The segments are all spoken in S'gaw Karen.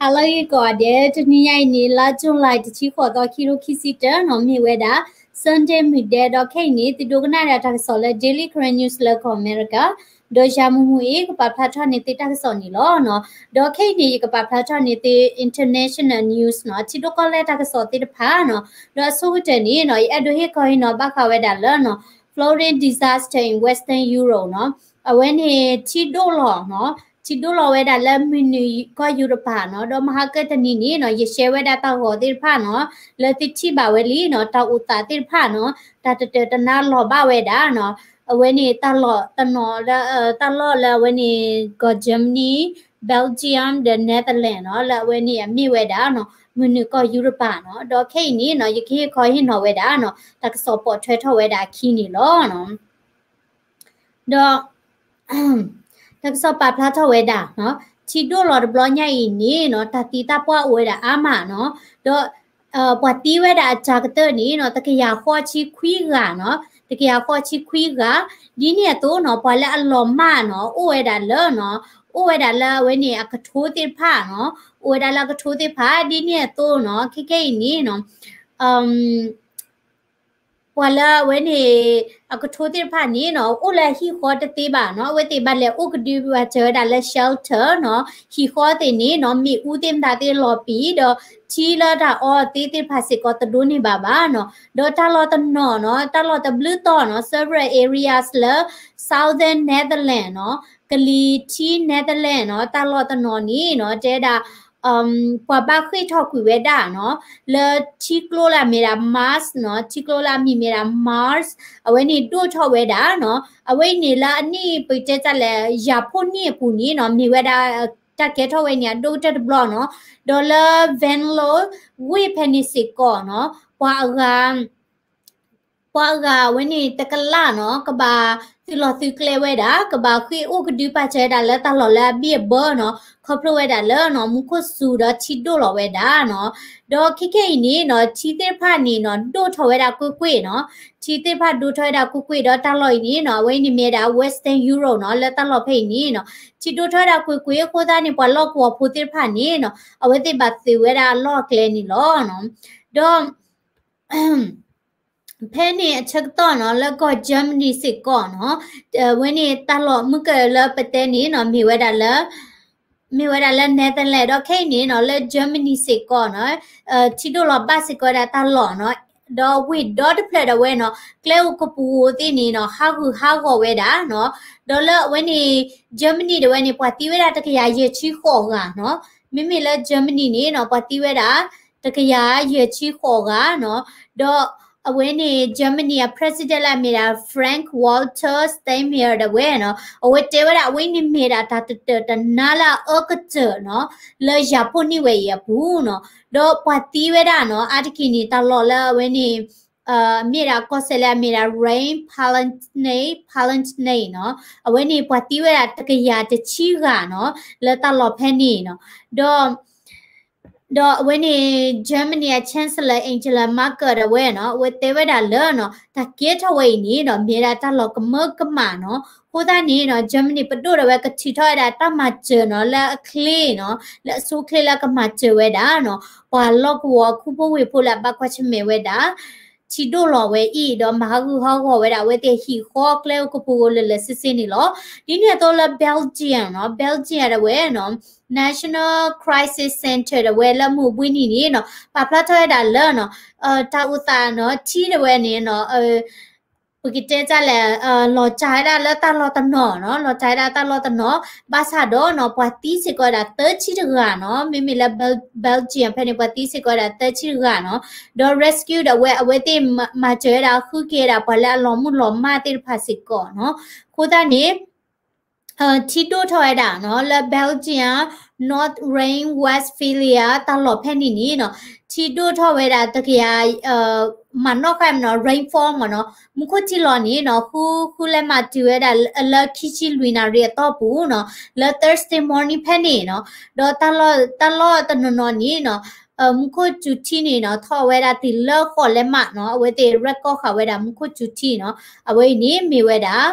ဟါလၢအဂ့ၤကိးဂၤဒဲး, တနံၤညါအံၤန့ၣ် လါ July တဆံဃိးသီ ခံကထိခံဆံတၢနီၤ, မ့ၢ်ဝဲဒၣ် Sunday မုၢ်ဒဲး, ဒီးခဲအံၤန့ၣ် သုဒိကနၣ်ဒၣ်တၢ်ကစီၣ်လၢ Daily Karen News လၢကီၢ်အမဲရကၤ, ဒီးယၤမုၢ်မုၢ်အံၤ ကပာ်ဖျါထီၣ်န့ၢ်သုတၢ်ကစီၣ်န့ၣ်လီၤနီၤ. ဒီးခဲအံၤန့ၣ် ယကပာ်ဖျါထီၣ်န့ၢ်သု international news နီၤ, ထံဒိၣ်ကီၢ်လဲၢ်တၢ်ကစီၣ်သ့ၣ်တဖၣ်နီၤ. ဒီးအဆိကတၢၢ်န့ၣ်နီၤ, ယအဲၣ်ဒိးဟ့ၣ်ခီဟ့ၣ်နီၤဘၣ်ဃးဝဲဒၣ်လၢနီၤ flooding disaster in Western Europe နီၤ, အဝဲန့ၣ်ထံဒိၣ်လီၤနီၤ, ထံဒိၣ်လီၤဝဲဒၣ်လၢမုၢ်နုာ်ကီၢ်ယူရပၤနီၤ, ဒီးမဟါကတနံၤန့ၣ်နီၤ, ယshareဝဲဒၣ်တၢ်ဂီၤသ့ၣ်တဖၣ်နီၤ, လၢသုထံၣ်ဘၣ်ဝဲလံနီၤ, တၢ်အိၣ်သးသ့ၣ်တဖၣ်နီၤ, တၢ်တတၢာ်တနါလီၤဘၣ်ဝဲဒၣ်နီၤ, အဝဲန့ၣ်တၢ်လီၢ်တနီၤလၢ တၢ်လီၢ်လၢအဝဲန့ၣ် ကီၢ် Germany, Belgium ဒီး Netherlands နီၤ, လၢအဝဲန့ၣ်အမ့ၢ်ဝဲဒၣ်နီၤ, မုၢ်နုာ်ကီၢ်ယူရပၤနီၤ. ဒီးခဲအံၤန့ၣ်နီၤ, ယကဟ့ၣ်ခီဟ့ၣ်နီၤဝဲဒၣ်နီၤ, တၢ်ကစီၣ်ပိာ်ထွဲထီၣ်ဝဲဒၣ်အခံန့ၣ်လီၤနီၤ. ဒီး တၢ်ကစီၣ်ပာ်ဖျါထီၣ်ဝဲဒၣ်နီၤ, ထံဒိၣ်လီၤတဘျီညါအံၤန့ၣ်နီၤ, တၢ်သံတၢ်ပှၢ်အိၣ်ဝဲဒၣ်အါမးနီၤ, ဒီး ပှၤသံဝဲဒၣ်အစှၤကတၢၢ်န့ၣ်နီၤ, တကယၤဃိးဆံခွံဂၤနီၤ, တကယၤဃိးဆံခွံဂၤ, ဒ်န့ၣ်အသိးနီၤ, ပှၤလၢအလီၤမၢ်နီၤ, အိၣ်ဝဲဒၣ်လၢနီၤ, အိၣ်ဝဲဒၣ်လၢအဝဲန့ၣ်အကထိသ့ၣ်တဖၣ်နီၤ, အိၣ်ဝဲဒၣ်လၢအကထိသ့ၣ်တဖၣ်, ဒ်န့ၣ်အသိးနီၤ, ခဲခဲအံၤန့ၣ်နီၤ ပှၤလၢအဝဲန့ၣ် အကထိသ့ၣ်တဖၣ်န့ၣ်နီၤ, အိၣ်လၢအဟံၣ်ဃီတသ့ဘၣ်နီၤ, အဝဲသ့ၣ်ဘၣ်လဲၤအိၣ်ကဒုဘၣ်စၢၤဝဲဒၣ်လၢ shelter နီၤ, ဟံၣ်ဃီသ့ၣ်န့ၣ်နီၤ, မ့ၣ်အူသ့ၣ်မတၤသ့ၣ်လီၤပံာ်, ဒီးထံလၢတၢ်အီသ့ၣ်တဖၣ်စ့ၢ်ကီးတဒိးန့ၢ်ဘၣ်ဘၣ်နီၤ, ဒီးတၢ်လီၢ်တနီၤနီၤ, တၢ်လီၢ်တဘျုးတီၤနီၤ, several areas လၢ Southern Netherlands နီၤ, ကလံၤထံ Netherlands နီၤ, တၢ်လီၢ်တနီၤန့ၣ်နီၤ, တဲဒၣ် ပှၤဘၣ်ဃ့ၢ်ထီၣ်ကွံာ်ဝဲဒၣ်နီၤ, လၢထံကျိလၢအမ့ၢ်ဒၣ် Maas နီၤ, ထံကျိလၢအမံၤမ့ၢ်ဒၣ် Maas, အဝဲန့ၣ်ဒိၣ်ထီၣ်ဝဲဒၣ်နီၤ, အဝဲအံၤန့ၣ်လၢအနံၣ်ပကတဲတၢ်လဲၣ် ယၤဖိနံၣ်အပူၤန့ၣ်နီၤ, မ့ၢ်ဝဲဒၣ် တၢ်ကဲထီၣ်ဝဲန့ၣ်အဒိၣ်ကတၢၢ်တဘျီနီၤ, ဒီးလၢ Venlo ဝ့ၢ်ဖဲန့ၣ်စ့ၢ်ကီးနီၤ, ပှၤအဂၤ ပှၤအဂၤအဝဲန့ၣ်တကလးနီၤ, ကဘၣ်သုးလီၤသုးကျဲဝဲဒၣ်, ကဘၣ်ဃ့ၢ်အိၣ်ကဒုပာ်စၢၤဝဲဒၣ်လၢတၢ်လီၢ်လၢအဘံၣ်အဘၢနီၤ, ခီဖျိဝဲဒၣ်လၢနီၤ, မူခိၣ်စူၤဒီးထံဒိၣ်လီၤဝဲဒၣ်နီၤ, ဒီးခဲခဲအံၤန့ၣ်နီၤ, ထံသ့ၣ်တဖၣ်န့ၣ်နီၤ, ဒိၣ်ထီၣ်ဝဲဒၣ်ကွ့ၢ်ကွ့ၢ်နီၤ, ထံသ့ၣ်တဖၣ်ဒိၣ်ထီၣ်ဝဲဒၣ်ကွ့ၢ်ကွ့ၢ်, ဒီးတၢ်လီၢ်အံၤန့ၣ်နီၤ, အဝဲအံၤန့ၣ်မ့ၢ်ဝဲဒၣ် Western Europe နီၤ, လၢတၢ်လီၢ်ဖဲအံၤန့ၣ်နီၤ, ထံဒိၣ်ထီၣ်ဝဲဒၣ်ကွ့ၢ်ကွ့ၢ်အဃိသတးန့ၣ် ပှၤလီၢ်ကဝီၤဖိသ့ၣ်တဖၣ်န့ၣ်နီၤ, အဝဲသ့ၣ်ဘၣ်သုးဝဲဒၣ်အလီၢ်အကျဲန့ၣ်လီၤနီၤ, ဒီး ဖဲန့ၣ်အဆၢကတီၢ်နီၤ, လၢကီၢ် Germany စ့ၢ်ကီးနီၤ, အဝဲန့ၣ်တၢ်လီၢ်မုၢ်ကၢၢ်လၢပတဲန့ၣ်နီၤ, မ့ၢ်ဝဲဒၣ်လၢ မ့ၢ်ဝဲဒၣ်လၢ Netherlands, ဒီးခဲအံၤန့ၣ်နီၤ, လၢ Germany စ့ၢ်ကီးနီၤ, ထံဒိၣ်လီၤဘၣ်စ့ၢ်ကီးဝဲဒၣ်တၢ်လီၢ်နီၤ, ဒီးဝ့ၢ်ဒီတဖျၢၣ်ဒၣ်ဝဲနီၤ, ကျဲဧိၤကပူၤဧိၤသ့ၣ်န့ၣ်နီၤ, ဟးဂူာ်ဟးဂီၤဝဲဒၣ်နီၤ, ဒီးလၢအဝဲန့ၣ် Germany ဒၣ်ဝဲန့ၣ် ပှၤသံဝဲဒၣ်တကယၤယဲၢ်ဆံဃိးဂၤနီၤ, မ့မ့ၢ်လၢ Germany န့ၣ်နီၤ, ပှၤသံဝဲဒၣ် တကယၤယဲၢ်ဆံဃိးဂၤနီၤ, ဒီးအဝဲန့ၣ် Germany အ president လၢအမ့ၢ်ဒၣ် Frank-Walter Steinmeier ဒၣ်ဝဲနီၤ, အဝဲတဲဝဲဒၣ် အဝဲန့ၣ်မ့ၢ်ဒၣ်တၢ်တတၢာ်တနါလၢအအၢကတၢၢ်နီၤ, လၢယၤဖိနံၣ်ဝဲအံၤအပူၤနီၤ, ဒီးပှၤသံဝဲဒၣ်နီၤ, အါတက့ၢ်န့ၣ် တၢ်လီၢ်လၢအဝဲန့ၣ် မ့ၢ်ဒၣ်ကီၢ်စဲၣ်လၢအမ့ၢ်ဒၣ် Rhine-Palatinate, Palatinate နီၤ, အဝဲန့ၣ်ပှၤသံဝဲဒၣ်တကယၤတဆံဂၤနီၤ, လၢတၢ်လီၢ်ဖဲန့ၣ်နီၤ, ဒီး ဒီးအဝဲန့ၣ် Germany အ Chancellor Angela Merkel ဒၣ်ဝဲနီၤ, အဝဲတဲဝဲဒၣ်လၢနီၤ, တၢ်ကဲထီၣ်ဝဲအံၤန့ၣ်ဒီး မ့ၢ်ဝဲဒၣ်တၢ်လီၢ်ကမၢကမၣ်နီၤ, အဃိသတးန့ၣ်နီၤ, Germany ပဒိၣ်ဒၣ်ဝဲကထုးထီၣ်ဝဲဒၣ်တၢ်မၤစၢၤနီၤ, လၢအချ့နီၤ, လၢအဆိချ့လၢအကမၤစၢၤဝဲဒၣ်နီၤ, ပှၤလီၢ်ကဝီၤအခူဖိဝ့ၢ်ဖိလၢအဘၣ်ကွၢ်ဆၢၣ်မဲာ်ဝဲဒၣ် ထံဒိၣ်လီၤဝဲအံၤ ဒီးမၤဟးဂူာ်ဟးဂီၤဝဲဒၣ် အဝဲသ့ၣ်ဟံၣ်ဃီကျဲအိၣ်ကပူၤဧိၤလၢာ်လၢာ်ဆ့ဆ့န့ၣ်လီၤ. ဒ်န့ၣ်အသိးလၢ Belgium နီၤ, Belgium ဒၣ်ဝဲနီၤ, National Crisis Center ဒၣ်ဝဲလၢမုၢ်ဘှံးနံၤန့ၣ်နီၤ, ပာ်ဖျါထီၣ်ဝဲဒၣ်လၢနီၤ, တၢ်အိၣ်သးနီၤ, ထံဒၣ်ဝဲန့ၣ်နီၤ, ပကတဲတၢ်လဲၣ်, လီၤစှၤဝဲဒၣ်လၢတၢ်လီၢ်တနီၤနီၤ, လီၤစှၤဝဲဒၣ်တၢ်လီၢ်တနီၤ, ဘၣ်ဆၣ်ဒီးနီၤ, ပှၤသံစ့ၢ်ကီးဝဲဒၣ်သၢဆံတဂၤနီၤ, မ့မ့ၢ်လၢ Bel-, Belgium ဖဲန့ၣ် ပှၤသံစ့ၢ်ကီးဝဲဒၣ်သၢဆံတဂၤနီၤ, ဒီး rescue ဒၣ်ဝဲ အဝဲသ့ၣ်မၤစၢၤဝဲဒၣ်ဃုက့ၤဝဲဒၣ် ပှၤလၢအလီၤမုၢ်လီၤမၢ်သ့ၣ်တဖၣ်စ့ၢ်ကီးနီၤ, အဃိသတးန့ၣ် ထံဒိၣ်ထီၣ်ဝဲဒၣ်နီၤ, လၢ Belgium, North Rhine-Westphalia တၢ်လီၢ်ဖဲန့ၣ်န့ၣ်နီၤ, ထံဒိၣ်ထီၣ်ဝဲဒၣ်တကယၤ, မၤနီၣ်ဃာ်မနီၤ, rainfall မနီၤ, မူခိၣ်ထံလီၤန့ၣ်နီၤ, ဃုဃုလဲၤမးတုၤဝဲဒၣ်လၢ ခံဆံလွံၢ်နၣ်ရံၣ်အတီၢ်ပူၤနီၤ, လၢ Thursday morning ဖဲန့ၣ်နီၤ, ဒီးတၢ်လီၢ်, တၢ်လီၢ်တနီၤနီၤန့ၣ်နီၤ, မူခိၣ်စူၤထံန့ၣ်နီၤ, ထီၣ်ဝဲဒၣ်တုၤလၢဃိးလဲၤမးနီၤ, အဝဲသ့ၣ် record ဃာ်ဝဲဒၣ်မူခိၣ်စူၤထံနီၤ, အဝဲအံၤန့ၣ်မ့ၢ်ဝဲဒၣ်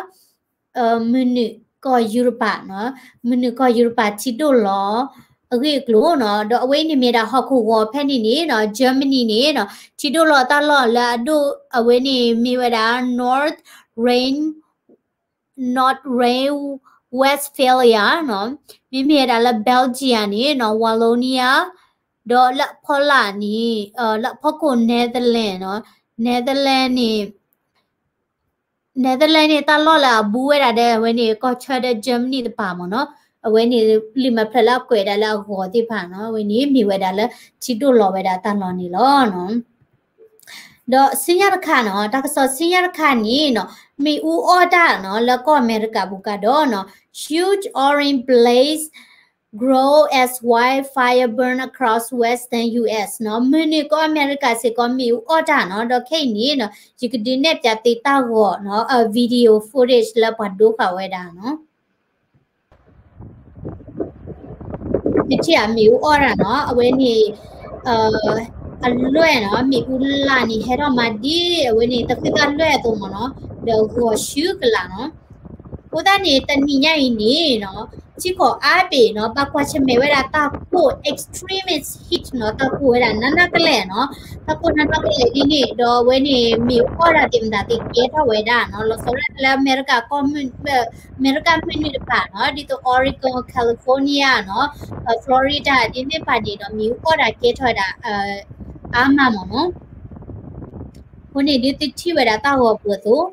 မုၢ်နုာ်ကီၢ်ယူရပၤနီၤ, မုၢ်နုာ်ကီၢ်ယူရပၤထံဒိၣ်လီၤ, အဂ့ၢ်အကျိၤနီၤ, ဒီးအဝဲအံၤန့ၣ်မ့ၢ်ဒၣ်ဟီၣ်ခိၣ်ဂီၤဖဲန့ၣ်န့ၣ်နီၤ, Germany န့ၣ်နီၤ, ထံဒိၣ်လီၤတၢ်လီၢ်လၢအဒိၣ်အဝဲန့ၣ်မ့ၢ်ဝဲဒၣ် North Rhine North Rhine-Westphalia နီၤ, မ့မ့ၢ်ဝဲဒၣ်လၢ Belgium န့ၣ်နီၤ, Wallonia ဒီးလၢအဖီလာ်န့ၣ် လၢအဖီခိၣ် Netherlands နီၤ, Netherlands န့ၣ် Netherlands န့ၣ် တၢ်လီၢ်လၢအဘူးဝဲဒၣ်ဒီး အဝဲန့ၣ် ကီၢ်ဆၢဒီး Germany တပၤမ့ၢ်နီၤ, အဝဲန့ၣ်လံာ်မဲာ်ဖျၢၣ်လၢအကွဲးဒၣ်လၢအဂီၤသ့ၣ်တဖၣ်နီၤ, အဝဲန့ၣ်မ့ၢ်ဝဲဒၣ်လၢထံဒိၣ်လီၤဝဲဒၣ်တၢ်လီၢ်န့ၣ်လီၤ. ဒီးဆူညါတခါနီၤ, တၢ်ကစီၣ်ဆူညါတခါန့ၣ်နီၤ, မ့ၣ်အူအီၣ်တၢ်နီၤ လၢကီၢ်အမဲရကၤပူၤကဒီးနီၤ, huge orange blaze grow as wildfire burn across western U S နီၤ, မုၢ်နုာ်ကီၢ်အမဲရကၤစ့ၢ်ကီး မ့ၣ်အူအီၣ်တၢ်နီၤ, ဒီးခဲအံၤန့ၣ်နီၤ ယကဒုးနဲၣ်ပၠးသုတၢ်ဂီၤနီၤ, အ video footage လၢပှၤဒိဃာ်ဝဲဒၣ်နီၤ. နထံၣ်ဧါ မ့ၣ်အူအီၣ်တၢ်နီၤ, အဝဲန့ၣ် အလွဲၢ်နီၤ, မ့ၣ်အူလၢ်န့ၣ် ဟဲထီၣ်မးဒ်အဝဲန့ၣ် တဃုသၣ်လွဲၢ်အသိးမ့ၢ်နီၤ, ဒီးဂီၤဆူကလာ်နီၤ. အဃိသတးန့ၣ် တနံၤညါအံၤန့ၣ်နီၤ, ထံကီၢ်အါဘ့ၣ်နီၤ ဘၣ်ကွၢ်ဆၢၣ်မဲာ်ဝဲဒၣ်တၢ်ကိၢ် extremist heat နီၤ, တၢ်ကိၢ်ဝဲဒၣ်နးနးကလဲာ်နီၤ, တၢ်ကိၢ်နးနးကလဲာ်ဒ်န့ၣ် ဒီးအဝဲန့ၣ် မ့ၣ်အူအီၣ်တၢ်သ့ၣ်မတၤသ့ၣ်ကဲထီၣ်ဝဲဒၣ်နီၤ, လီၤဆီဒၣ်တၢ်လၢအမဲရကၤကီၢ်မုၢ် အမဲရကၤမုၢ်နုာ်တဖၣ်နီၤ, ဒ်သိး Oregon, California နီၤ, Florida ဒ်န့ၣ်တဖၣ်န့ၣ်ဒီး မ့ၣ်အူအီၣ်တၢ်ကဲထီၣ်ဝဲဒၣ် အါမးမ့ၢ်နီၤ. အဃိန့ၣ် ဒ်သုထံၣ်ဝဲဒၣ်တၢ်ဂီၤပူၤအသိး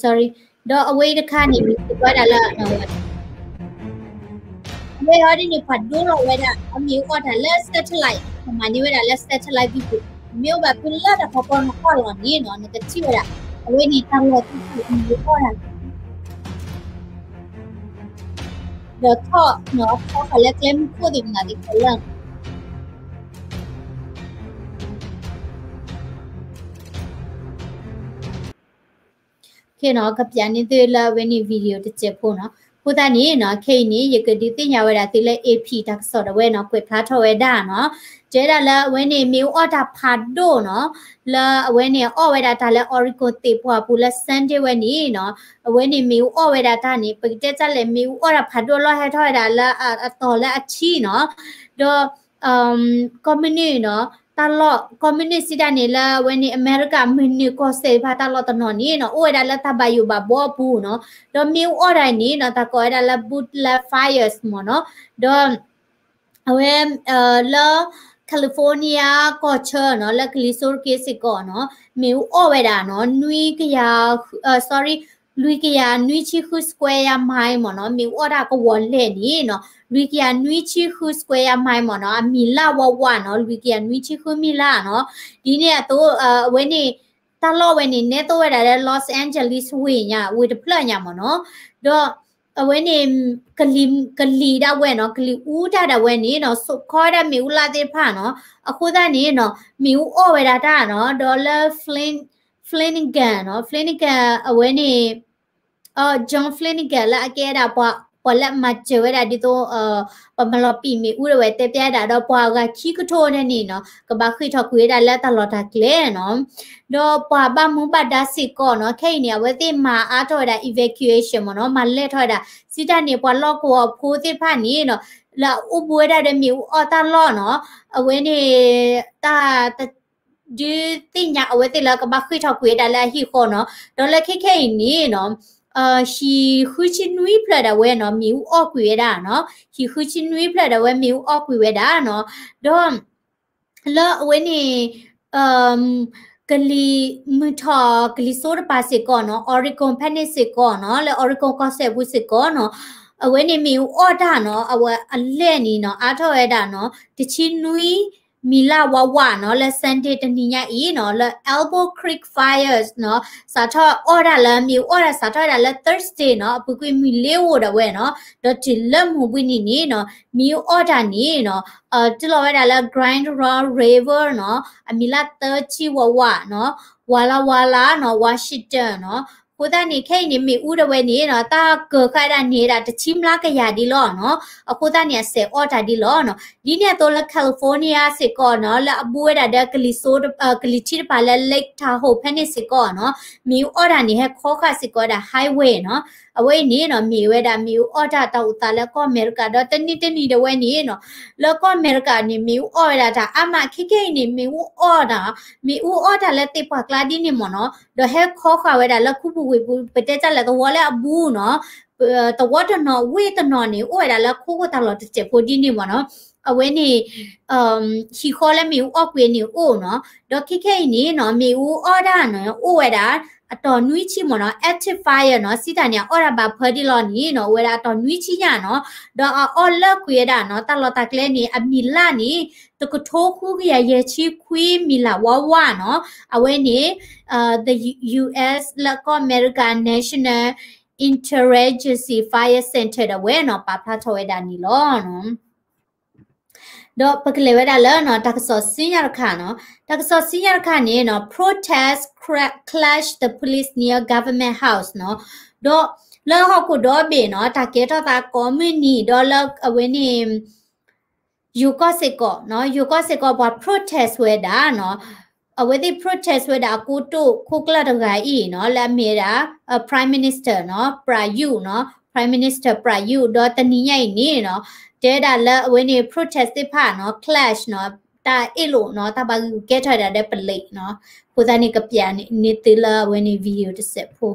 sorry, ဒီးအဝဲအံၤတခါန့ၣ် မ့ၢ်စ့ၢ်ကီးဝဲဒၣ်လၢ အဝဲအံၤဒ်န့ၣ် ပှၤဒိလီၤဝဲဒၣ် အမ့ၣ်အူအီၣ်တၢ်လၢ satellite, ပမၤန့ၢ်ဝဲဒၣ်လၢ satellite video, မ့ၢ်အိၣ်ဘၣ်ဖဲလၢတၢ်ဖီဖီနကွၢ်လီၤန့ၣ်နီၤ နကထံၣ်ဝဲဒၣ် အဝဲန့ၣ်တၢ်လီၢ်သ့ၣ်တဖၣ်အမ့ၣ်အူအီၣ်တၢ် ဒီးထီၣ်နီၤ ထီၣ်ဃာ်လၢကျဲမုၢ်ခိၣ်သ့ၣ်မနၤသ့ၣ်တဖၣ်လၢ ခဲနီၤ ကပျးန့ၢ်သုလၢအဝဲန့ၣ် video တစဲးဖိနီၤ. အဃိသတးန့ၣ်နီၤ ခဲအံၤန့ၣ် ယကဒုးသ့ၣ်ညါဝဲဒၣ်သုလၢ A P တၢ်ကစီၣ်ဒၣ်ဝဲနီၤ ကွဲးဖျါထီၣ်ဝဲဒၣ်နီၤ. တဲဒၣ်လၢအဝဲန့ၣ် မ့ၣ်အူအီၣ်တၢ်ဖးဒိၣ်နီၤ, လၢအဝဲန့ၣ်အီၣ်ဝဲဒၣ်တၢ်လၢ Oregon သ့ၣ်ပှၢ်ပူၤလၢ Sunday ဝဲန့ၣ်နီၤ, အဝဲန့ၣ်မ့ၣ်အူအီၣ်ဝဲဒၣ်တၢ်န့ၣ် ပကတဲတၢ်လဲၣ် မ့ၣ်အူအီၣ်တၢ်ဖးဒိၣ်လီၤဟဲထီၣ်ဝဲဒၣ်လၢအတီၤလၢအထံနီၤ, ဒီး ကီၢ်မုၢ်နုာ်နီၤ, တၢ်လီၢ် ကီၢ်မုၢ်နုာ်စံးတၢ်န့ၣ် လၢအဝဲန့ၣ် အမဲရကၤမုၢ်နုာ်ကီၢ်စဲၣ်တဖၣ်တၢ်လီၢ်တနီၤန့ၣ်နီၤ အိၣ်ဝဲဒၣ်လၢတၢ်ဘၣ်ယိၣ်ဘၣ်ဘီအပူၤနီၤ, ဒီးမ့ၣ်အူအီၣ်တၢ်န့ၣ်နီၤ တၢ်ကိးဝဲဒၣ်လၢ bushland fires မ့ၢ်နီၤ, ဒီး အဝဲ လၢ California ကီၢ်ဆၢနီၤ လၢကလံၤစိးတက့စ့ၢ်ကီးနီၤ မ့ၣ်အူအီၣ်ဝဲဒၣ်နီၤ နွံကယၤ sorry လွံၢ်ကယၤနွံဆံဃု square mile မ့ၢ်နီၤ, မ့ၣ်အူအီၣ်တၢ်ကဝီၤလဲၢ်န့ၣ်နီၤ လွံၢ်ကယၤနွံဆံဃု square mile မ့ၢ်နီၤ, အမံၤလၢ်ဝးဝးနီၤ လွံၢ်ကယၤနွံဆံဃုမံၤလၢ်နီၤ, ဒ်န့ၣ်အသိး အဝဲန့ၣ် တၢ်လီၢ်ဝဲန့ၣ် နဲသိးဝဲဒၣ်လၢ Los Angeles ဝ့ၢ်ညါ ဝ့ၢ်တဖျၢၣ်ညါမ့ၢ်နီၤ, ဒီး အဝဲန့ၣ် ကလံၤ ကလံၤဒၣ်ဝဲနီၤ ကလံၤအူတၢ်ဒၣ်ဝဲန့ၣ်နီၤ စိာ်ခီဝဲဒၣ်မ့ၣ်အူလၢ်သ့ၣ်တဖၣ်နီၤ, အဃိသတးန့ၣ်နီၤ မ့ၣ်အူအီၣ်ဝဲဒၣ်တၢ်နီၤ, ဒီးလၢ Flin- Flanagan နီၤ Flanagan အဝဲန့ၣ် John Flanagan လၢအကဲဒၣ်ပှၤ ပှၤလၢအမၤစၢၤဝဲဒၣ်ဒ်သိး ပှၤမၤလီၤပံာ်မ့ၣ်အူဒၣ်ဝဲတဲပျဲဒၣ်ဒီးပှၤအဂၤခံကထိန့ၣ်နီၤ ကဘၣ်ဃ့ၢ်ထီၣ်ကွံာ်ဝဲဒၣ်လၢတၢ်လီၢ်တၢ်ကျဲနီၤ, ဒီးပှၤဘၣ်မူဘၣ်ဒါစ့ၢ်ကီးနီၤ ခဲအံၤန့ၣ် အဝဲသ့ၣ်မၤအါထီၣ်ဝဲဒၣ် evacuation မ့ၢ်နီၤ မၤလဲၢ်ထီၣ်ဝဲဒၣ် စံးတၢ်န့ၣ် ပှၤလီၢ်ကဝီၤဖိသ့ၣ်တဖၣ်န့ၣ်နီၤ လၢအအိၣ်ဘူးဝဲဒၣ်ဒီးမ့ၣ်အူအီၣ်တၢ်လီၢ်နီၤ အဝဲန့ၣ် တၢ် ဒုးသ့ၣ်ညါအဝဲသ့ၣ်လၢကဘၣ်ဃ့ၢ်ထီၣ်ကွံာ်ဝဲဒၣ်လၢအဟံၣ်ဃီနီၤ, ဒီးလၢခဲခဲအံၤန့ၣ်နီၤ ဟံၣ်ဃုဆံနွံဖျၢၣ်ဒၣ်ဝဲနီၤ မ့ၣ်အူအီၣ်ကွံာ်ဝဲဒၣ်နီၤ, ဟံၣ်ဃုဆံနွံဖျၢၣ်ဒၣ်ဝဲမ့ၣ်အူအီၣ်ကွံာ်ဝဲဒၣ်နီၤ, ဒီး လၢအဝဲန့ၣ် ကလံၤမုၢ်ထီၣ်ကလံၤစိးတပၤစ့ၢ်ကီးနီၤ Oregon ဖဲန့ၣ်စ့ၢ်ကီးနီၤ လၢ Oregon ကီၢ်စဲၣ်ပူၤစ့ၢ်ကီးနီၤ, အဝဲန့ၣ်မ့ၣ်အူအီၣ်တၢ်နီၤ အဝဲအလဲၢ်န့ၣ်နီၤ အါထီၣ်ဝဲဒၣ်နီၤ တဆံနွံ မံၤလၢ်ဝးဝးနီၤ လၢ Sunday တနံၤညါအံၤနီၤ လၢ Elbow Creek Fires နီၤ စးထီၣ်အီၣ်တၢ်လၢ မ့ၣ်အူအီၣ်တၢ်စးထီၣ်ဝဲဒၣ်လၢ Thursday နီၤ အပူၤကွံာ်မုၢ်လ့ၤအိၣ်ဒၣ်ဝဲနီၤ ဒီးတုၤလၢမုၢ်ဘှံးနံၤန့ၣ်နီၤ မ့ၣ်အူအီၣ်တၢ်န့ၣ်နီၤ တုၤလီၤဝဲဒၣ်လၢ Grand River နီၤ အမံၤလၢ်သၢဆံဝးဝးနီၤ Walla Walla နီၤ Washington နီၤ အဃိသတးန့ၣ် ခဲအံၤန့ၣ် မ့ၣ်အူဒၣ်ဝဲန့ၣ်နီၤ တၢ်ကၢၤဃာ်ဒၣ်န့ၣ်ဒၣ်တဆံမျးကယၤဒ်လီၤနီၤ အဃိသတးန့ၣ် အစဲးအီၣ်တၢ်ဒ်လီၤနီၤ ဒ်န့ၣ်အသိးလၢ California စ့ၢ်ကီးနီၤ လၢအဘူးဝဲဒၣ်ဒီးကလံၤစိး ကလံၤထံးတပၤလၢ Lake Tahoe ဖဲန့ၣ်စ့ၢ်ကီးနီၤ မ့ၣ်အူအီၣ်တၢ်န့ၣ် ဟဲခီဃာ်စ့ၢ်ကီးဝဲဒၣ် highway နီၤ အဝဲအံၤန့ၣ်နီၤ မ့ၢ်ဝဲဒၣ်မ့ၣ်အူအီၣ်တၢ်တၢ်အိၣ်သးလၢကီၢ်အမဲရကၤ ဒီးတနံၤတနံၤဒၣ်ဝဲန့ၣ်နီၤ လၢကီၢ်အမဲရကၤန့ၣ် မ့ၣ်အူအီၣ်ဝဲဒၣ်တၢ်အါမး ခဲကနံၣ်အံၤန့ၣ် မ့ၣ်အူအီၣ်တၢ် မ့ၣ်အူအီၣ်တၢ်လၢသ့ၣ်ပှၢ်ကျါဒ်န့ၣ်မ့ၢ်နီၤ ဒီးဟဲခီဃာ်ဝဲဒၣ်လၢခူပူၤဝ့ၢ်ပူၤ ပတဲတၢ်လဲၣ်သဝီလၢအဘူးနီၤ သဝီတနီၤဝ့ၢ်တနီၤန့ၣ် အိၣ်ဝဲဒၣ်လၢခိခိၣ်တၢ်လီၢ်တစဲးဖိဒ်န့ၣ်မ့ၢ်နီၤ အဝဲန့ၣ် ဟံၣ်ဃီလၢမ့ၣ်အူအီၣ်ကွံာ်န့ၣ်အိၣ်နီၤ ဒီးခဲခဲအံၤန့ၣ်နီၤ မ့ၣ်အူအီၣ်ဒၣ်နီၤ အိၣ်ဝဲဒၣ် အတီၢ်နွံဆံမ့ၢ်နီၤ active fire နီၤ စံးတၢ်န့ၣ် အအီၣ်ဒၣ်ဘၣ်ဖၢဒ်လီၤန့ၣ်နီၤ အိၣ်ဝဲဒၣ်အတီၢ်နွံဆံညါနီၤ ဒီးအအီၣ်လၢကွံာ်ဝဲဒၣ်နီၤ တၢ်လီၢ်တၢ်ကျဲန့ၣ် အမံၤလၢ်န့ၣ် တကထိဃုကယၤယဲၢ်ဆံခွံမံၤလၢ်ဝါဝါနီၤ အဝဲန့ၣ် the U S လၢကီၢ်အမဲရကၤ National Interagency Fire Center ဒၣ်ဝဲနီၤ ပာ်ဖျါထီၣ်ဝဲဒၣ်န့ၣ်လီၤ. ဒီးပကလဲၤဝဲဒၣ်လၢနီၤ တၢ်ကစီၣ်ဆူညါတခါနီၤ, တၢ်ကစီၣ်ဆူညါတခါန့ၣ်နီၤ protest cla- clash the police near Government House နီၤ, ဒီးလၢဟီၣ်ခိၣ်ဒီဘ့ၣ်နီၤ တၢ်ကဲထီၣ်သးကိးမုၢ်နံၤ ဒီးလၢအဝဲန့ၣ် ယိၤကီၢ်စ့ၢ်ကီးနီၤ, ယိၤကီၢ်စ့ၢ်ကီးပှၤ protest ဝဲဒၣ်နီၤ, အဝဲသ့ၣ် protest ဝဲဒၣ်အကိတိာ်ခိၣ်ကျၢၢ်တဂၤအံၤနီၤ လၢအမ့ၢ်ဝဲဒၣ် Prime Minister နီၤ Prayut နီၤ Prime Minister Prayut ဒီးတနံၤညါအံၤန့ၣ်နီၤ တဲဝဲဒၣ်လၢအဝဲန့ၣ် protest သ့ၣ်တဖၣ်နီၤ clash နီၤ တၢ်အ့ၣ်လိာ်နီၤ တၢ်ဘၣ်ဂုာ်ကဲထီၣ်ဝဲဒၣ်ဒီး police နီၤ, အဃိသတးန့ၣ် ကပျးန့ၢ်သုလၢအဝဲန့ၣ် video တစဲးဖိ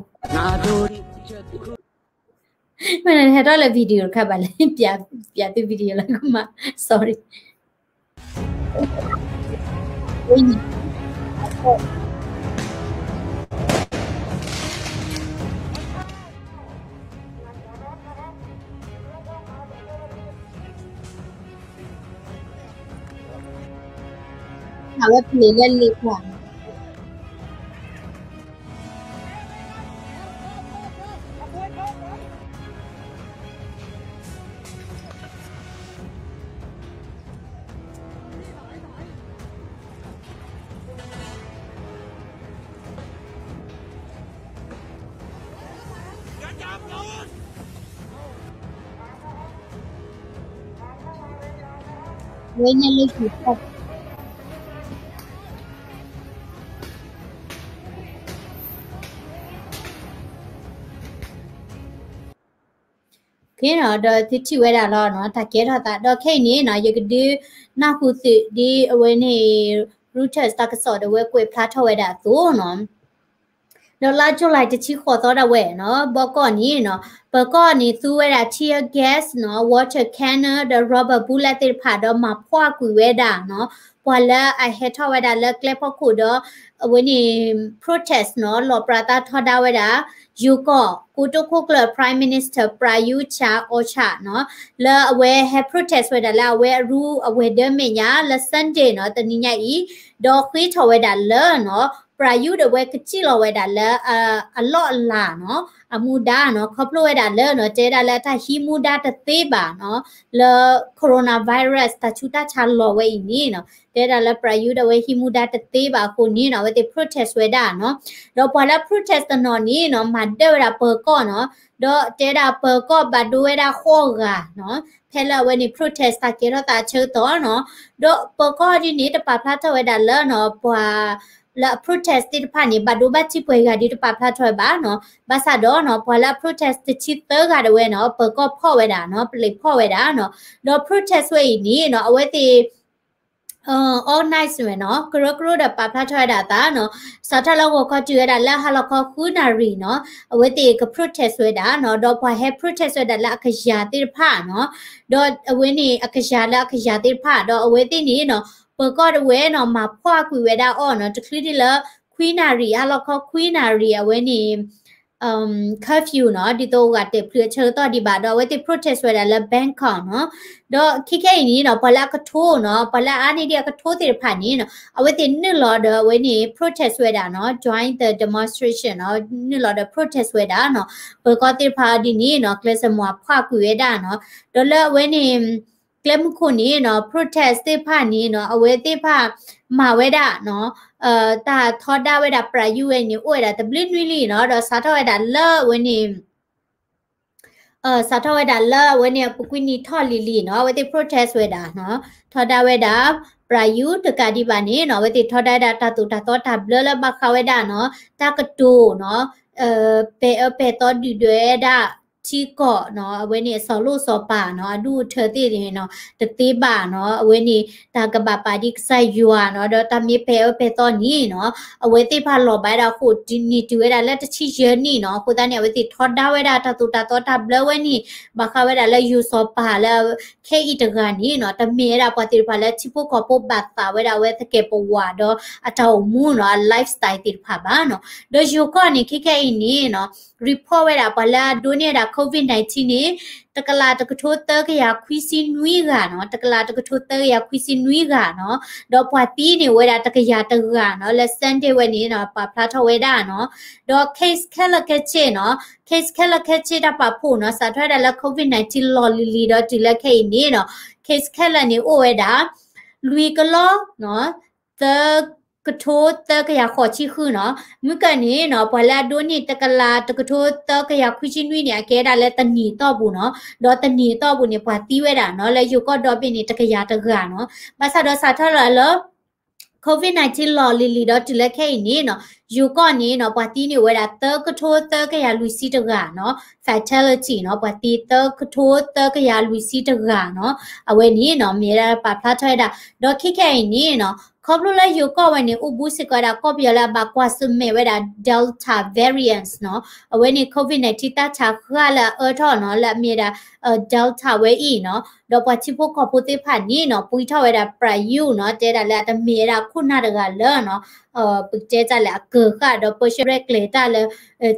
မ့ၢ်နဟဲထီၣ်လၢ video တခါဘၣ်လဲၣ်, ပျးသု video လၢကမၤ sorry. အဝဲပျံၤလၢလံာ်ကွၢ် ဝဲညါလၢဟံၣ်ဖီၣ် ဒီးသုထံၣ်ဝဲဒၣ်လီၤနီၤ တၢ်ကဲထီၣ်သး ဒီးခဲအံၤန့ၣ်နီၤ ယကဒုးနၢ်ဟူသုးဒ်အဝဲန့ၣ် Reuters တၢ်ကစီၣ်ဒၣ်ဝဲကွဲးဖျါထီၣ်ဝဲဒၣ်အသိးနီၤ ဒီးလါ July တဆံဃိးသီဒၣ်ဝဲနီၤ ဘီကီၢ်န့ၣ်နီၤ ပၢၤကီၢ်န့ၣ်သူဝဲဒၣ် tear gas နီၤ water cannon ဒီး rubber bullet သ့ၣ်တဖၣ် ဒီးမၤဖှီၣ်ကွံာ်ဝဲဒၣ်နီၤ ပှၤလၢအဟဲထီၣ်ဝဲဒၣ်လၢကျဲဖီခိၣ်ဒီး အဝဲန့ၣ် protest နီၤ လီၣ်ပြးသးထီဒါဝဲဒၣ် ယိၤကီၢ် ကိတိာ်ခိၣ်ကျၢၢ် Prime Minister Prayut Chan-o-cha နီၤ လၢအဝဲဟဲ protest ဝဲဒၣ်လၢအဝဲအရူအဝဲၤဒၢမဲာ်ညါလၢ Sunday နီၤ တနံၤညါအံၤ ဒီးဃ့ထီၣ်ဝဲဒၣ်လၢနီၤ Prayut အဝဲကစံၣ်လီၤဝဲဒၣ်လၢ အလီၢ်အလၤနီၤ အမူဒါနီၤ ခီဖျိဝဲဒၣ်လၢနီၤ တဲဒၣ်လၢအတၢ်ဟံးမူဒါတသ့ဘၣ်နီၤ လၢ coronavirus တၢ်ဆူးတၢ်ဆါလီၤဝဲအံၤန့ၣ်နီၤ တဲဒၣ်လၢ Prayut အဝဲဟံးမူဒါတသ့ဘၣ်အဃိန့ၣ်နီၤ အဝဲသ့ၣ် protest ဝဲဒၣ်နီၤ ဒီးပှၤလၢ protest တနီၤန့ၣ်နီၤ မၤဒၢၣ်ဝဲဒၣ်ပၢၤကီၢ်နီၤ ဒီးတဲဒၣ်ပၢၤကီၢ်ဘၣ်ဒိဝဲဒၣ်ဃိးဂၤနီၤ ဖဲလၢအဝဲန့ၣ် protest တၢ်ကဲထီၣ်သးအဆၢကတီၢ်နီၤ ဒီးပၢၤကီၢ်ဒ်န့ၣ် တပာ်ဖျါထီၣ်ဝဲဒၣ်လၢနီၤ ပှၤ လၢအ protest သ့ၣ်တဖၣ်န့ၣ် ဘၣ်ဒိဘၣ်ထံးပှဲၤဂၤဒ်တပာ်ဖျါထီၣ်ဝဲဘၣ်နီၤ ဘၣ်ဆၣ်ဒီးနီၤ ပှၤလၢအ protest တဆံသၢဂၤဒၣ်ဝဲနီၤ ပၢၤကီၢ်ဖီၣ်ဝဲဒၣ်နီၤ ပလံးဖီၣ်ဝဲဒၣ်နီၤ ဒီး protest ဝဲအံၤန့ၣ်နီၤ အဝဲသ့ၣ် organize ဝဲနီၤ ကရၢကရိဒီးပာ်ဖျါထီၣ်ဝဲဒၣ်အသးနီၤ စးထီၣ်လၢဂီၤခီတုၤဝဲဒၣ်လၢဟါလီၤခီဃုနၣ်ရံၣ်နီၤ အဝဲသ့ၣ်က protest ဝဲဒၣ်နီၤ ဒီးပှၤဟဲ protest ဝဲဒၣ်လၢအကယၤသ့ၣ်တဖၣ်နီၤ ဒီးအဝဲန့ၣ်အကယၤလၢအကယၤသ့ၣ်တဖၣ် ဒီးအဝဲသ့ၣ်န့ၣ်နီၤ ပၢၤကီၢ်ဒၣ်ဝဲနီၤ မၤဖှီၣ်ကွံာ်ဝဲဒၣ်အီၤနီၤ တချုးဒ်လၢ ခွံနၣ်ရံၣ် ဟါလီၤခီခွံနၣ်ရံၣ် အဝဲန့ၣ် curfew နီၤ ဒ်သိးဂၤတဲာ်ဖျုးအဆၢကတီၢ်ဒံးဘၣ် ဒီးအဝဲသ့ၣ် protest ဝဲဒၣ်လၢ Bangkok နီၤ ဒီးခဲခဲအံၤန့ၣ်နီၤ ပှၤလၢအကထိနီၤ ပှၤလၢအအါန့ၢ်ဒံးအကထိသ့ၣ်တဖၣ်န့ၣ်နီၤ အဝဲသ့ၣ်နုာ်လီၤဒီးအဝဲန့ၣ် protest ဝဲဒၣ်နီၤ join the demonstration နီၤ နုာ်လီၤဒီး protest ဝဲဒၣ်နီၤ ပၢၤကီၢ်သ့ၣ်တဖၣ်အီၤဒ်န့ၣ်နီၤ ကျဲးစၢးမၤဖှီၣ်ကွံာ်ဝဲဒၣ်နီၤ ဒီးလၢအဝဲန့ၣ် ကျဲမုၢ်ခိၣ်န့ၣ်နီၤ protest သ့ၣ်တဖၣ်န့ၣ်နီၤ အဝဲသ့ၣ်တဖၣ်မၤဝဲဒၣ်နီၤ တၢ်ထီဒါဝဲဒၣ် Prayut ဝဲန့ၣ် အိၣ်ဝဲဒၣ်တဘျုးနွံလံနီၤ ဒီးစးထီၣ်ဝဲဒၣ်လၢအဝဲန့ၣ် စးထီၣ်ဝဲဒၣ်လၢအဝဲန့ၣ် အပူၤကွံာ်နံၣ်ထီၣ်လံၤလံၤနီၤ အဝဲသ့ၣ် protest ဝဲဒၣ်နီၤ ထီဒါဝဲဒၣ် Prayut တကးဒံးဘၣ်န့ၣ်နီၤ အဝဲသ့ၣ်ထီဒါဝဲဒၣ်တၢ်သိၣ်တၢ်သီတၢ်ဘျၢလၢဘၣ်ဃးဝဲဒၣ်နီၤ တၢ်ကတိၤနီၤ ပဲာ်အၢပဲာ်သီဒုၣ်ဒွဲၣ်ဝဲဒၣ် ထံကီၢ်နီၤ အဝဲန့ၣ်အစီၤလိၣ်စီၤပၤနီၤ အဒူၣ်အထၢသ့ၣ်န့ၣ်နီၤ တသ့ဘၣ်နီၤ အဝဲန့ၣ် တၢ်ကဘၣ်ပာ်ဒံးကစၢ်ယွၤနီၤ ဒီးတၢ်မ့ၢ်ပဲာ်အၢပဲာ်သီန့ၣ်နီၤ အဝဲသ့ၣ်တဖၣ်လီၤဘၣ်ဝဲဒၣ်အဃိ တုၤန့ၢ်တုၤဝဲဒၣ်လၢတဆံယဲၢ်နံၣ်နီၤ အဃိသတးန့ၣ် အဝဲသ့ၣ်ထီဒါဝဲဒၣ်တၢ်သိၣ်တၢ်သီတၢ်ဘျၢဝဲန့ၣ် ဘၣ်ဃးဝဲဒၣ်လၢယိၤစီၤပၤလၢ ခဲအံၤတဂၤန့ၣ်နီၤ တမ့ၢ်ဝဲဒၣ်ပှၤသ့ၣ်တဖၣ်လၢထံဖိကီၢ်ဖိဘၣ်သးဝဲဒၣ်အဝဲသကဲာ်ပဝးဒီးအတၢ်အိၣ်မူနီၤ အ lifestyle သ့ၣ်တဖၣ်ဘၣ်နီၤ ဒီးယိၤကီၢ်န့ၣ် ခဲခဲအံၤန့ၣ်နီၤ report ဝဲဒၣ်ပှၤလၢအဒိးန့ၢ်ဝဲဒၣ် COVID nineteen န့ၣ် တကလးတကထိသၢကယၤခွံဆံနွံဂၤနီၤ တကလးတကထိသၢကယၤခွံဆံနွံဂၤနီၤ ဒီးပှၤသံန့ၣ်အိၣ်ဝဲဒၣ်တကယၤတဂၤနီၤ လၢ Sunday ဝဲန့ၣ်နီၤ ပာ်ဖျါထီၣ်ဝဲဒၣ်နီၤ ဒီး case ခဲလၢာ်ခဲဆ့နီၤ case ခဲလၢာ်ခဲဆ့တၢ်ပာ်ဖှိၣ်နီၤ စးထီၣ်ဝဲဒၣ်လၢ COVID nineteen လီၢ်လံၤလံၤဒီးတုၤလၢခဲအံၤန့ၣ်နီၤ case ခဲလၢာ်န့ၣ်အိၣ်ဝဲဒၣ် လွံၢ်ကလီနီၤ သၢကထိသၢကယၤဃိးဆံဃုနီၤ မုၢ်ကၢန့ၣ်နီၤ ပှၤလၢအဒိးန့ၢ်တကလးတကထိသၢကယၤခွံဆံနွံန့ၣ် အကဲဒၣ်လၢတနံၤအတီၢ်ပူၤနီၤ ဒီးတနံၤအတီၢ်ပူၤန့ၣ် ပှၤသံဝဲဒၣ်နီၤ လၢယိၤကီၢ်ဒီဘ့ၣ်န့ၣ် တကယၤတဂၤနီၤ ဘၣ်ဆၣ်ဒီးစးထီၣ်လၢ COVID nineteen လီၢ်လံၤလံၤဒီးတုၤလၢခဲအံၤန့ၣ်နီၤ ယိၤကီၢ်န့ၣ်နီၤ ပှၤသံန့ၣ်အိၣ်ဝဲဒၣ်သၢကထိသၢကယၤလွံၢ်ဆံတဂၤနီၤ fatality နီၤ ပှၤသံသၢကထိသၢကယၤလွံၢ်ဆံတဂၤနီၤ အဝဲန့ၣ်နီၤ မ့ၢ်ဝဲဒၣ်ပာ်ဖျါထီၣ်ဝဲဒၣ် ဒီးခဲခဲအံၤန့ၣ်နီၤ ခီဖျိလၢယိၤကီၢ်ဝဲန့ၣ် အိၣ်ဘူးစ့ၢ်ကီးဝဲဒၣ်ကီၢ်ပယီၤလၢအဘၣ်ကွၢ်ဆၢၣ်မဲာ်ဝဲဒၣ် Delta variants နီၤ အဝဲန့ၣ် COVID nineteen တၢ်ဆါဃၢ်လၢအအၢထီၣ်နီၤ လၢအမ့ၢ်ဝဲဒၣ် Delta ဝဲအံၤနီၤ ဒီးပှၤထံဖိကီၢ်ဖိသ့ၣ်တဖၣ်န့ၣ်နီၤ ပှံထီၣ်ဝဲဒၣ် ပြယူၣ် နီၤ တဲဒၣ်လၢအတမ့ၢ်ဝဲဒၣ်ခိၣ်နၢ်တဂၤလၢနီၤ ပကတဲတၢ်လၢအကၢၤဃာ်ဒီးပၢဆှၢရဲၣ်ကျဲၤတၢ်လၢ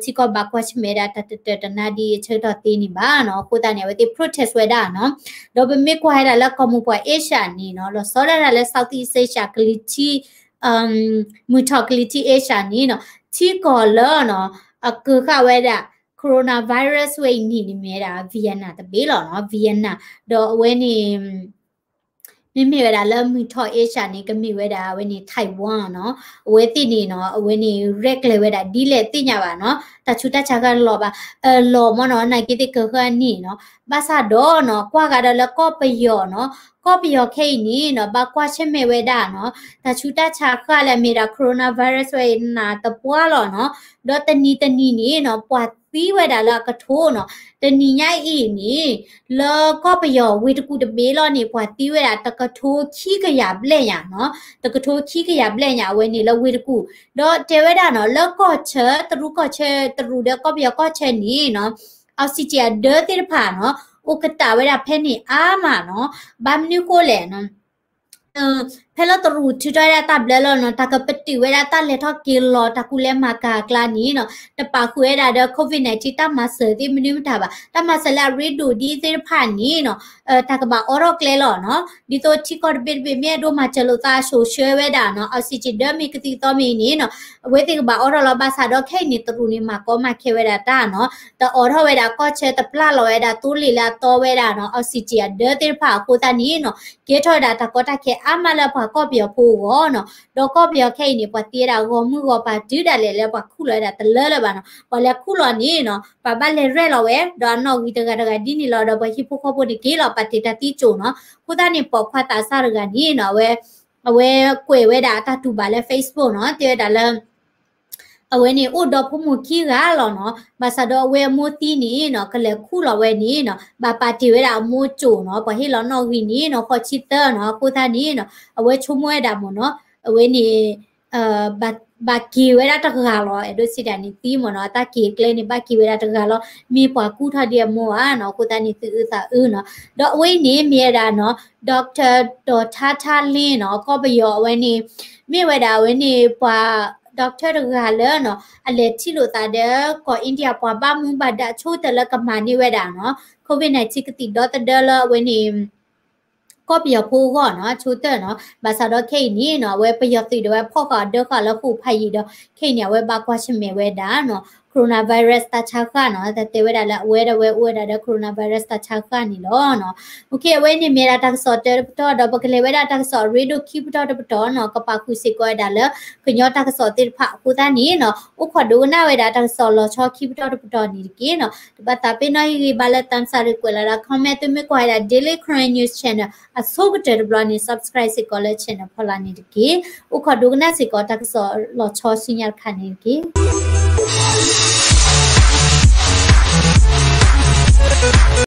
ထံကီၢ်ဘၣ်ကွၢ်ဆၢၣ်မဲာ်ဝဲဒၣ်တၢ်တတၢာ်တနါဒ်အဆၢကတီၢ်သ့န့ၣ်ဘၣ်နီၤ အဃိသတးန့ၣ် အဝဲသ့ၣ် protest ဝဲဒၣ်နီၤ ဒီးပမ့ၢ်ကွၢ်ဝဲဒၣ်လၢကီၢ်မိၢ်ပှၢ် Asia န့ၣ်နီၤ လီၤဆီဒၣ်တၢ်လၢ Southeast Asia ကလံၤထံး မုၢ်ထီၣ်ကလံၤထံး Asia န့ၣ်နီၤ ထံကီၢ်လၢနီၤ အကၢၤဃာ်ဝဲဒၣ် coronavirus ဝဲအံၤန့ၣ်န့ၣ်မ့ၢ်ဝဲဒၣ် Vietnam တဘ့ၣ်လီၤနီၤ Vietnam ဒီးအဝဲန့ၣ် မ့မ့ၢ်ဝဲဒၣ်လၢမုၢ်ထီၣ် Asia န့ၣ် ကမ့ၢ်ဝဲဒၣ်အဝဲန့ၣ် Taiwan နီၤ အဝဲသ့ၣ်န့ၣ်နီၤ အဝဲန့ၣ်ရဲၣ်ကျဲၤဝဲဒၣ်ဒ်လဲၣ်သ့ၣ်ညါဘၣ်နီၤ တၢ်ဆူးတၢ်ဆါဃၢ်လီၤဘၣ် လီၤမ့ၢ်နီၤ နာ်က့သ့ၣ်ကၢၤဃာ်န့ၣ်နီၤ ဘၣ်ဆၣ်ဒီးနီၤ ကွၢ်ဃာ်ဒီးလၢကီၢ်ပယီၤနီၤ ကီၢ်ပယီၤခဲအံၤန့ၣ်နီၤ ဘၣ်ကွၢ်ဆၢၣ်မဲာ်ဝဲဒၣ်နီၤ တၢ်ဆူးတၢ်ဆါဃၢ်လၢအမ့ၢ်ဒၣ် coronavirus ဝဲအံၤနးတပှၢ်လီၤနီၤ ဒီးတနံၤတနံၤန့ၣ်နီၤ ပှၤသံဝဲဒၣ်လၢအကထိနီၤ တနံၤညါအံၤန့ၣ် လၢကီၢ်ပယီၤဝ့ၢ်တကူၣ်တဘ့ၣ်လီၤန့ၣ် ပှၤသံဝဲဒၣ်တကထိခံကယၤဘျဲၣ်ညါနီၤ တကထိခံကယၤဘျဲၣ်ညါအဝဲန့ၣ်လၢဝ့ၢ်တကူၣ် ဒီးတဲဝဲဒၣ်နီၤ လၢကီၢ်ဆၢ တရူးကီၢ်ဆၢ တရူးဒီးကီၢ်ပယီၤကီၢ်ဆၢန့ၣ်နီၤ oxygen အဒၢသ့ၣ်တဖၣ်နီၤ အိၣ်ကတၢၢ်ဝဲဒၣ်ဖဲန့ၣ်အါမးနီၤ ဘၣ်မနုၤဃိလဲၣ်နီၤ ဖဲလၢတရူးထုးထီၣ်ဝဲဒၣ်တၢ်ဘျၢလီၤနီၤ တၢ်ကပတုာ်ဝဲဒၣ်တၢ်လဲၤထီၣ်က့ၤလီၤ တၢ်ကူလဲၤမၤကၤအကျါန့ၣ်နီၤ တပာ်ဃုာ်ဝဲဒၣ်ဒီး COVID nineteen တၢ်မၤစၢၤသ့ၣ်မနုၤမတၤဘၣ် တၢ်မၤစၢၤလၢအရ့ဒိၣ်ဒ်သ့ၣ်တဖၣ်န့ၣ်နီၤ တၢ်ကဘၣ်အိးထီၣ်ကျဲလီၤနီၤ ဒ်သိးထံကီၢ်တဘ့ၣ်တဘ့ၣ်မ့ၢ်အဲၣ်ဒိးမၤစၢၤလိာ်သး အစိာ်ဆှၢဝဲဒၣ်နီၤ oxygen ဒၢမ့ၢ်ကသံၣ်သီမ့ၢ်န့ၣ်နီၤ အဝဲသ့ၣ်ကဘၣ်အိးထီၣ်လီၤ ဘၣ်ဆၣ်ဒီးခဲအံၤန့ၣ် တရူးန့ၣ် မၤကီမၤခဲဝဲဒၣ်တၢ်နီၤ တအိးထီၣ်ဝဲဒၣ်ကီၢ်ဆၢ တပျၢ်လီၤဝဲဒၣ်သိလ့ၣ်လၢအသီဝဲဒၣ်နီၤ oxygen အဒၢသ့ၣ်တဖၣ်အဃိသတးန့ၣ်နီၤ ကဲထီၣ်ဝဲဒၣ်တၢ်ကီတၢ်ခဲအါမးလၢပှၤကီၢ်ပယီၤဖိအဂီၢ်နီၤ ဒီးကီၢ်ပယီၤခဲအံၤန့ၣ် ပှၤသံဝဲဒၣ်ဂီၤမုၢ်ဂီၤပၤတုၤဒၣ်လဲာ်လၢပှၤခူၣ်လီၤဝဲဒၣ်တလၢလၢၤဘၣ်နီၤ ပှၤလဲၤခူၣ်လီၤန့ၣ်နီၤ ပှၤဘၣ်လဲၤရဲၣ်လီၤဝဲ ဒီးအနီၣ်ဂံၢ်တဂၤတဂၤဒ်န့ၣ်လီၤ ဒီးပှၤဟံၣ်ဖိဃီဖိန့ၣ်က့ၤလီၤ ပာ်တ့ၢ်တၢ်သံကၠိၣ်နီၤ အဃိသတးန့ၣ် ပိာ်ခွါသးစၢ်တဂၤန့ၣ်နီၤ အဝဲ အဝဲကွဲးဝဲဒၣ်အတၢ်တူၢ်ဘၣ်လၢ Facebook နီၤ တဲဝဲဒၣ်လၢ အဝဲန့ၣ်အိၣ်ဒီဖိမိၢ်ခံဂၤလီၤနီၤ ဘၣ်ဆၣ်ဒီးအဝဲအမိၢ်သံန့ၣ်နီၤ ကလဲၤခူၣ်လီၤဝဲန့ၣ်နီၤ ဘၣ်ပာ်တ့ၢ်ဝဲဒၣ်အမိၢ်ကၠိၣ်နီၤ ပှၤဟ့ၣ်လီၤနီၣ်ဂံၢ်န့ၣ်နီၤ ဃိးဆံသၢနီၤ အဃိသတးန့ၣ်နီၤ အဝဲဆိကမိၣ်ဝဲဒၣ်မ့ၢ်နီၤ အဝဲန့ၣ် ဘၣ်က့ၤဝဲဒၣ်တဂၤလီၤ အဲၣ်ဒိးစံးဒၣ်န့ၣ်သံမ့ၢ်နီၤ အတၢ်က့ၤကျဲန့ၣ် ဘၣ်က့ၤဝဲဒၣ်တဂၤလီၤ မ့ၢ်ပှၤကူၣ်ထီၣ်ဒံးအမိၢ်ဧါနီၤ အဃိသတးန့ၣ် သုးအုးသးအုးနီၤ ဒီးအဝဲအံၤန့ၣ် မ့ၢ်ဝဲဒၣ်နီၤ Doctor ဒီးထါထါလ့နီၤ ကီၢ်ပယီၤအဝဲန့ၣ် မ့ၢ်ဝဲဒၣ်အဝဲန့ၣ် ပှၤ doctor တဂၤလၢနီၤ အလဲၤထံၣ်လိာ်သးဒီး ကီၢ် India ပှၤဘၣ်မူဘၣ်ဒါအဆိကတၢၢ်လၢကမၤန့ၢ်ဝဲဒၣ်နီၤ COVID nineteen ကသံၣ်ဒီသဒၢလၢအဝဲန့ၣ် ကီၢ်ပယီၤဖိအဂီၢ်နီၤ အဆိကတၢၢ်နီၤ ဘၣ်ဆၣ်ဒီးခဲအံၤန့ၣ်နီၤ အဝဲပယီၤသုးဒီးဝဲဖီၣ်ဃာ်အဒၢဃာ်လၢဃိာ်ဖးယံာ်ဒီး ခဲအံၤန့ၣ် အဝဲဘၣ်ကွၢ်ဆၢၣ်မဲာ်ဝဲဒၣ်နီၤ coronavirus တၢ်ဆါဃၢ်နီၤ တၢ်တဲဝဲဒၣ်လၢအဝဲဒၣ်ဝဲအိၣ်ဝဲဒၣ်ဒီး coronavirus တၢ်ဆါဃၢ်န့ၣ်လီၤနီၤ အဝဲန့ၣ်မ့ၢ်ဒၣ်တၢ်ကစီၣ်တၢတပတီၢ် ဒီးပကလဲၤဝဲဒၣ်တၢ်ကစီၣ်အရ့ဒိၣ်ခံပတီၢ်တပတီၢ်နီၤ ကပာ်ဃုာ်စ့ၢ်ကီးဝဲဒၣ်လၢ ကညီတၢ်ကစီၣ်သ့ၣ်တဖၣ်အဃိသတးန့ၣ်နီၤ အိၣ်ခိးဒိကနၣ်ဝဲဒၣ်တၢ်ကစီၣ်လီၤဆီခံပတီၢ်တပတီၢ်န့ၣ်တက့ၢ်နီၤ တဘၣ်သးပ့ၤနီၣ်ဟ့ၣ်ဂံၢ်ဘါလၢ သးစၢ် ရံၣ် ကွဲးလီၤဒၣ် comment သုမ့ၢ်ကွၢ်ဝဲဒၣ် Daily Karen News Channel အဆိကတၢၢ်တဘျီန့ၣ် subscribe စ့ၢ်ကီးလၢ channel ဖီလာ်န့ၣ်တက့ၢ် အိၣ်ခိးဒိကနၣ်စ့ၢ်ကီးတၢ်ကစီၣ်လီၤဆီဆူညါတခါန့ၣ်တက့ၢ်